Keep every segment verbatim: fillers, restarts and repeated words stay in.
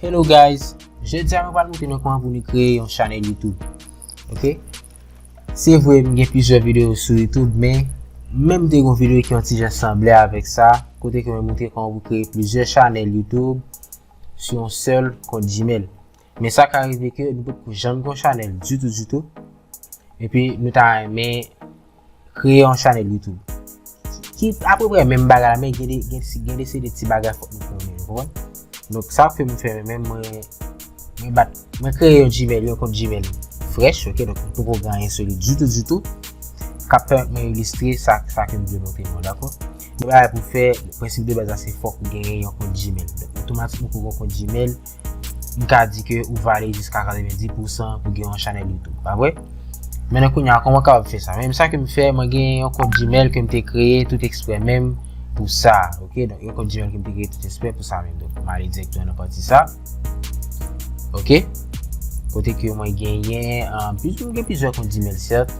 Hello guys, jodi a mwen pral montre nou kòman pou nou kreye yon chanèl YouTube. Ok? Se vre, m gen plizyè videyo sou YouTube, men menm te gen yon videyo ki yon ti jan sanble avèk sa, kote ke mwen montre kòman pou kreye plizyè chanèl YouTube sou yon sèl kont Gmail. Men sa ka rive ke nou potko janm gen yon chanèl ditou, ditou, epi nou ta renmen kreye yon chanèl YouTube. Ki apeprè menm bagay la, men gen de, gen, gen de se de ti bagay fòk nou konnen, ou konprann? Donk, sa ke m fè, men mwen, mwen bat, mwen kreye yon Gmail, yon kont Gmail frèch, ok? Donk, m poko gen anyen sou li ditou, ditou. K ap pèmèt mwen ilistre sa, sa ke m vle montre nou, dakò? Yon bagay pou fè, prensip de baz la, se fòk ou genyen yon kont Gmail. Donk, otomatikman, pou yon kont Gmail, m ka di ke ou valid jiska katrevenndis pousan pou gen yon chanèl YouTube, pa vre? Men nan kounye a, kòman w kapab fè sa? Menm sa ke m fè, mwen gen yon kont Gmail ke m te kreye tout eksprè menm pou sa, ok? Donk, yon kont Gmail ke m te kreye tout eksprè pou sa menm. Donk, m ale dirèkteman nan pati sa. Ok? Kote ke mwen genyen, um, plis, mwen gen plizyè kont Gmail, sèt.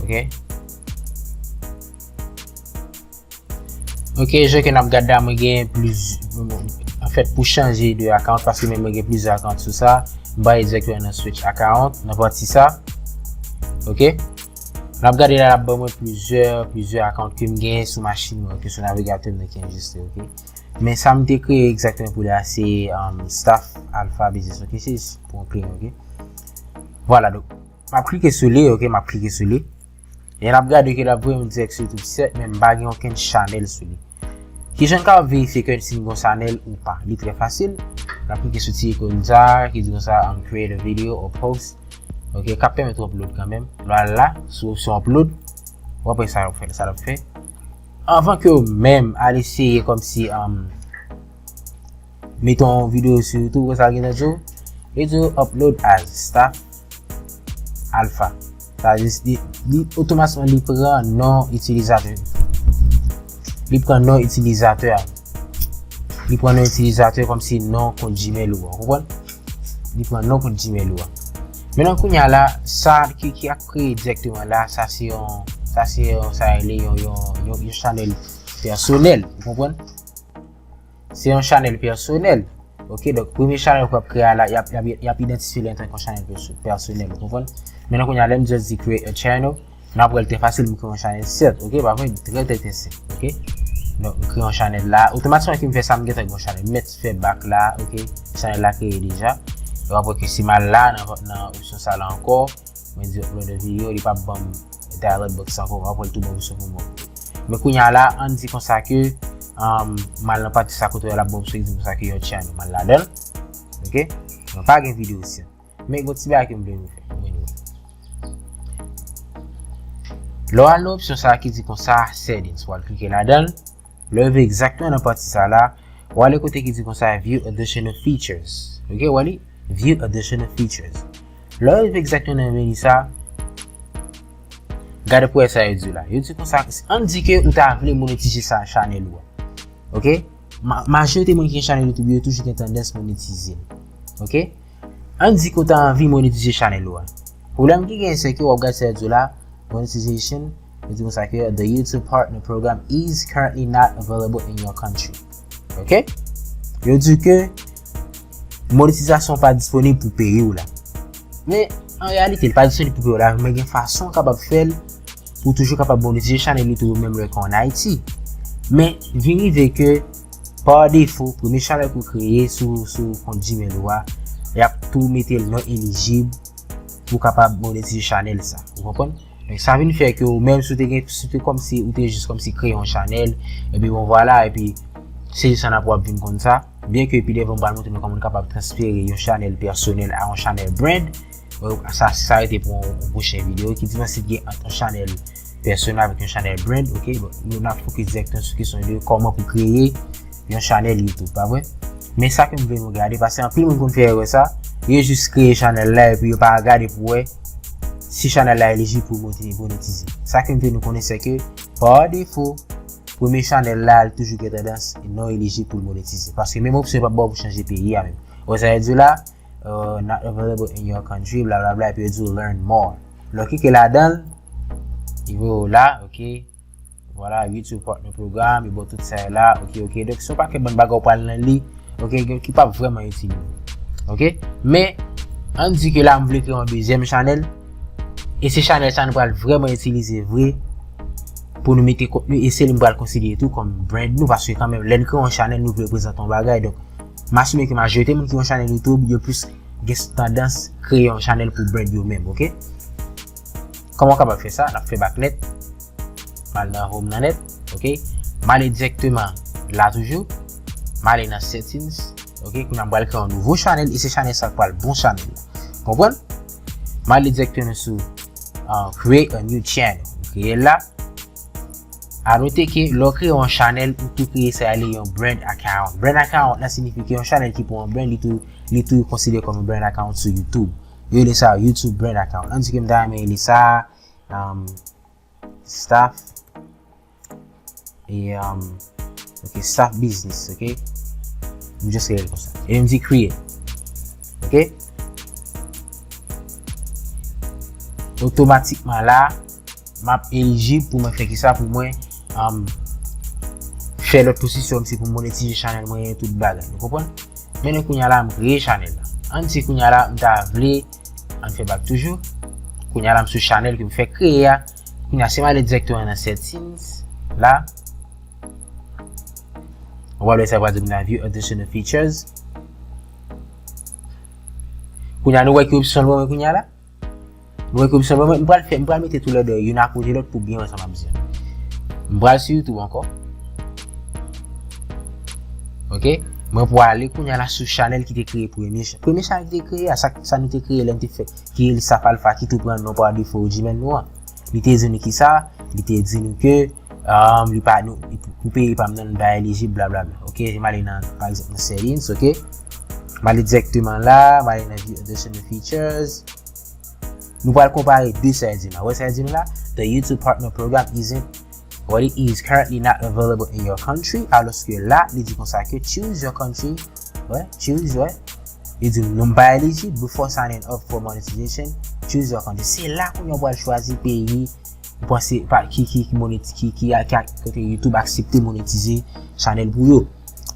Ok? Ok, jan ke n ap gade la, mwen gen pliz-, anfèt, pou chanje de account, paske mwen, mwen gen plizyè account sou sa, m pral direkteman nan switch account, nan pati sa. Ok? N ap gade la, l ap ban mwen plizyè, plizyè account ke m genyen sou machin mwen, ke sou navigatè m nan ki anrejistre, ok? Men sa m te kreye egzakteman pou li a, se, um, Staff Alpha Business, ok? Se pou yon kliyan, ok? Vwala, donk, m ap klike sou li, ok? M ap klike sou li. E n ap gade ke l ap voye m dirèk sou YouTube sèt, men m pa gen okenn chanèl sou li. Kijan n kapab verifye ke si n gen yon chanèl ou pa? Li trè fasil. N ap klike sou ti ikòn sa, ki di konsa, um, create a video or post. Ok, k ap pèmèt ou upload kanmenm. Lè w al la, sou opsyon upload, w ap wè sa l ap fè, sa l ap fè. Anvan ke w menm al eseye kòmsi, um, mete yon videyo sou YouTube, wè sa l gentan di w? Li di w upload as Staff Alpha. Sa vle di, li, li otomatikman li pran non itilizatè. Li pran non itilizatè a. Li pran non itilizatè kòmsi non kont Gmail ou an, ou konprann? Li pran non kont Gmail ou an. Men nan kounye a la, sa ki, ki ap kreye dirèkteman la, sa se yon, sa se yon, sa rele yon, yon, yon, yon chanèl pèsonèl, ou konprann? Se yon chanèl pèsonèl. Ok, donk premye chanèl ke w ap kreye a la, y ap, y ap, y ap idantifye li antanke yon chanèl pèso-, pèsonèl, ou konprann? Men nan kounye a, lè m just di create a channel, n ap wè l trè fasil, m kreye yon chanèl sèt, ok, pa vre, trè, trè, trè senp, ok? Donk, m kreye yon chanèl la, otomatikman ke m fè sa, m gentan gen yon chanèl, m mèt fè back la, ok? Chanèl la kreye deja. E w ap wè ke si m al la, nan, nan opsyon sa la ankò, mwen di upload a video, li p ap ban m dialog box ankò, m ap pran l tou bon misyon pou mwen. Men kounye a la, ann di konsa ke, um, m al nan pati sa kote l ap ban m sou, di konsa ke yon channel, m al ladan l. Ok? Mwen pa gen videyo isit. Men gon ti bagay ke m vle nou fè. Mwen nou. Lè w al nan opsyon sa ki di konsa settings, w al klike ladan l. Lè w rive egzakteman nan pati sa la, w ale kote ki di konsa view additional features. Ok, w ale view additional features. Lè w rive egzakteman nan meni sa, gade pou wè sa yo di w la. Yo di konsa, ann di ke ou ta vle monetize sa chanèl ou a. Ok? Ma-, majorite moun ki gen chanèl YouTube, yo toujou gen tandans monetize l. Ok? Ann di ke w ta anvi monetize chanèl ou a. Pwoblèm ki genyen, se ke w ap gade sa yo di w la, monetization, yo di konsa ke the YouTube Partner Program is currently not available in your country. Ok? Yo di ke monetizasyon pa disponib pou peyi w la. Men, an reyalite, li pa disponib pou peyi w la, men gen fason w kapab fè l pou w toujou kapab monetize chanèl YouTube ou menm lè ke w ann Ayiti. Men, vin rive ke, pa defo, premye chanèl ke w kreye sou, sou kont Gmail ou a, y ap tou mete l non elijib pou w kapab monetize chanèl sa. Ou konprann? Donk, sa vin fè ke ou menm, si w te gen, si w te kòmsi, ou te jis kòmsi kreye yon chanèl, epi bon, vwala, epi se jis ann apre w ap vin konn sa. Byen ke pi devan, m pral montre nou kòman nou kapab transfere yon chanèl pèsonèl a yon chanèl brand. Bon, sa, sa rete pou yon, yon pwochen videyo ki diferans ki gen ant yon chanèl pèsonèl avèk yon chanèl brand, ok? Bon, nou, n ap fokis dirèkteman sou kesyon de kòman pou kreye yon chanèl YouTube, pa vre? Men sa ke m vle nou gade, paske anpil moun konn fè erè sa, yo jis kreye chanèl la epi yo pa gade pou wè si chanèl la elijib pou monte-, monetize. Sa ke m vle nou konnen, se ke, pa defo, premye chanèl la, li toujou gen tandans non elijib pou l monetize. Paske menm opsyon yo p ap ba w pou chanje peyi a menm. Ou wè sa yo di w la, uh, not available in your country, bla bla bla, epi yo di w learn more. Lè w klike ladan l, li voye w la, ok. Vwala, YouTube Partner Program, li ba w tout sa yo la, ok, ok. Donk, se yon pakèt bann bagay ou pral nan li, Ok, ki p ap vrèman itil nou. Ok? Men, ann di ke la, m vle kreye yon dezyèm chanèl. E se chanèl sa nou pral vrèman itilize vre pou nou mete kontni. E se li m pral konsidere tou kòm brand nou, paske kanmenm, lè n kreye yon chanèl, nou vle prezante yon bagay. Donk, m asime ke majorite moun ki gen yon chanèl YouTube, yo plis gen tandans kreye yon chanèl pou brand yo menm, ok? Kòman w kapab fè sa? N ap fè back nèt. M al nan home nan nèt, ok? M ale dirèkteman la toujou. M ale nan settings, ok? Kounye a m pral kreye yon nouvo chanèl, e se chanèl sa k pral bon chanèl la. Konprann? M ale dirèkteman sou uh, create a new channel. M kreye l la. A note ke lè w kreye yon chanèl, ou tou kreye sa rele yon brand account. Brand account la siyifi ke yon chanèl ki pou yon brand, li tou, li tou konsidere kòm yon brand account sou YouTube. Yo rele sa YouTube brand account. Ann di ke m ta renmen rele sa um, staff e um, ok, staff business, ok? M just rele l konsa. E m di create. Ok? Otomatikman la, m ap elijib pou mwen fè kisa? Pou mwen um, fè lòt pwosesyon, se pou monetize chanèl mwen, tout bagay. Nou konprann? Men kounye a la, m kreye chanèl la. Ann di kounye a la, m ta vle, ann fè back toujou. Kounye a la, m sou chanèl ke m fèk kreye a. Kounye a, si m ale dirèkteman nan settings la, ou pral wè sa pral di m la view additional features. Kounye a, nou wè ki opsyon l ban mwen kounye a la? Nou wè ke opsyon ban mwen, m pral fè, m pral mete tou lè de youn akote lòt pou byen wè sa m ap di. M pral sou YouTube ankò. Ok? Mwen pwale kounye a la sou chanèl ki te kreye premye chanèl. Premye chanèl ki te kreye a, sa, sa nou te kreye lè n te fè, ki rele Staff Alpha, ki tou pran non pa defo Gmail nou an. Li te di nou kisa? Li te di nou ke um, li pa, nou, li, pou peye pa m nan, li pa elijib, blablabla. Ok, m ale nan, pa egzanp, nan settings, ok? M ale dirèkteman la, m ale nan view additional features. Nou pral konpare de sa l di m la. Wè sa l di m la? The YouTube Partner Program isn't what it is currently not available in your country. Alòske la, li di konsa ke choose your country. Wè, choose, wè. Li di nou m pa elijib. Before signing up for monetization, choose your country. Se la kounye a w pral chwazi peyi ou panse pa, ki, ki, ki, moneti, ki, ki, ki, kote YouTube aksepte monetize chanèl pou yo.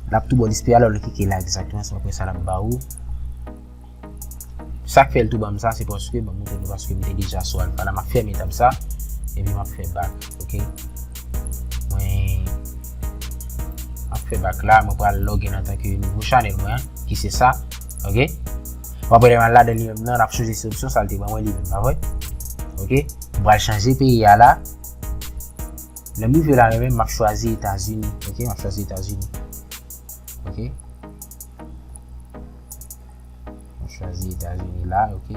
L ap tou ba w display a lè w klike la egzakteman, se apre sa l ap ba ou. Sa k fè l tou ban m sa, se paske, ban m montre nou, paske m te deja sou Alpha la, m ap fèmen tab sa, epi m ap fè back, ok? Mwen ap fè back la, mwen pral login antanke nouvo chanèl mwen an, ki se sa, ok? W ap wè lè m al ladan li menm nan, l ap chanje se opsyon sa l te ban mwen li menm, pa vre? Ok? M pral chanje peyi a la. Lè m rive la, mwen menm, m ap chwazi Etazini, ok? M ap chwazi Etazini. Ok? Mwen chwazi Etazini la, ok?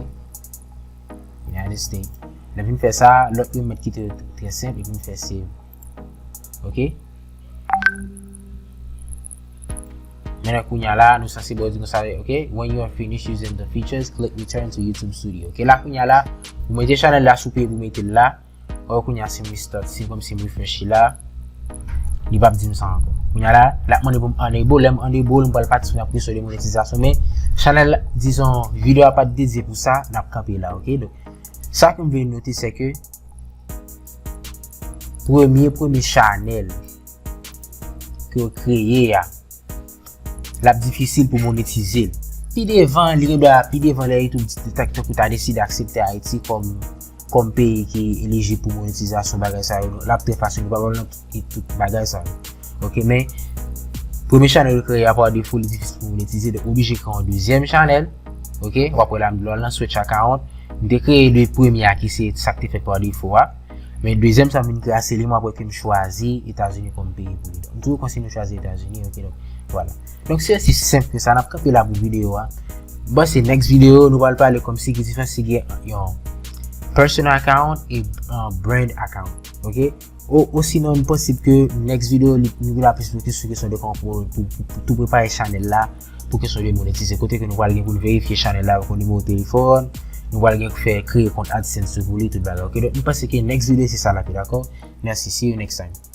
United States. Lè m fin fè sa, lòt yo mèt kite yo trè senp, epi m fè save. Ok? Men kounye a la, nou sanse ba w di konsa, ok? When you are finished using the features, click return to YouTube Studio. Ok, la kounye a la, ou mete chanèl la sou pye pou mete l la. Wè kounye a si m restart, si kòmsi m refresh la, li p ap di m sa ankò. Kounye a la, l ap mande pou m enable, lè m enable, m pral patisipe nan pwosesyon de monetizasyon, men chanèl, dizon, videyo a pa t dedye pou sa, n ap kanpe la, ok? Donk, sa ke m vle note, se ke premye, premye chanèl ke w kreye a, l ap difisil pou monetize l. Pi devan, li gen dwa, pi devan lè YouTube, tankou ta deside aksepte Ayiti kòm, kòm peyi ki elijib pou monetizasyon bagay sa yo, l ap trè fasil, nou pa pral nan tout, tout bagay sa yo. Ok, men, premye chanèl yo kreye a pa defo, li difisil pou monetize, donk oblije kreye yon dezyèm chanèl. Ok, w ap wè la, m di w al nan switch account. M te kreye de premye a ki se sa k te fèt pa defo a. Men dezyèm sa m vin kreye a, se li m ap wè ke m chwazi Etazini kòm peyi pou li. Donk, m toujou konseye nou chwazi Etazini, ok, donk, vwala. Donk, se osi senp ke sa, n ap kanpe la pou videyo a. Bon, se next video, nou pral pale kòmsi ki diferans si gen yon personal account e, uh, brand account, ok? O, osinon, m posib ke next video, li, nou vin ap esplike sou kesyon de kòman pou, pou, pou, pou tou prepare chanèl la, pou kesyon de monetize. Kote ke nou pral gen pou n verifye chanèl la avèk yon nimewo telefòn, nou pral gen pou fè kreye kont AdSense pou li, tout bagay. Ok, donk, m panse ke next video se sa l ap ye, dakò? Mèsi, see you next time.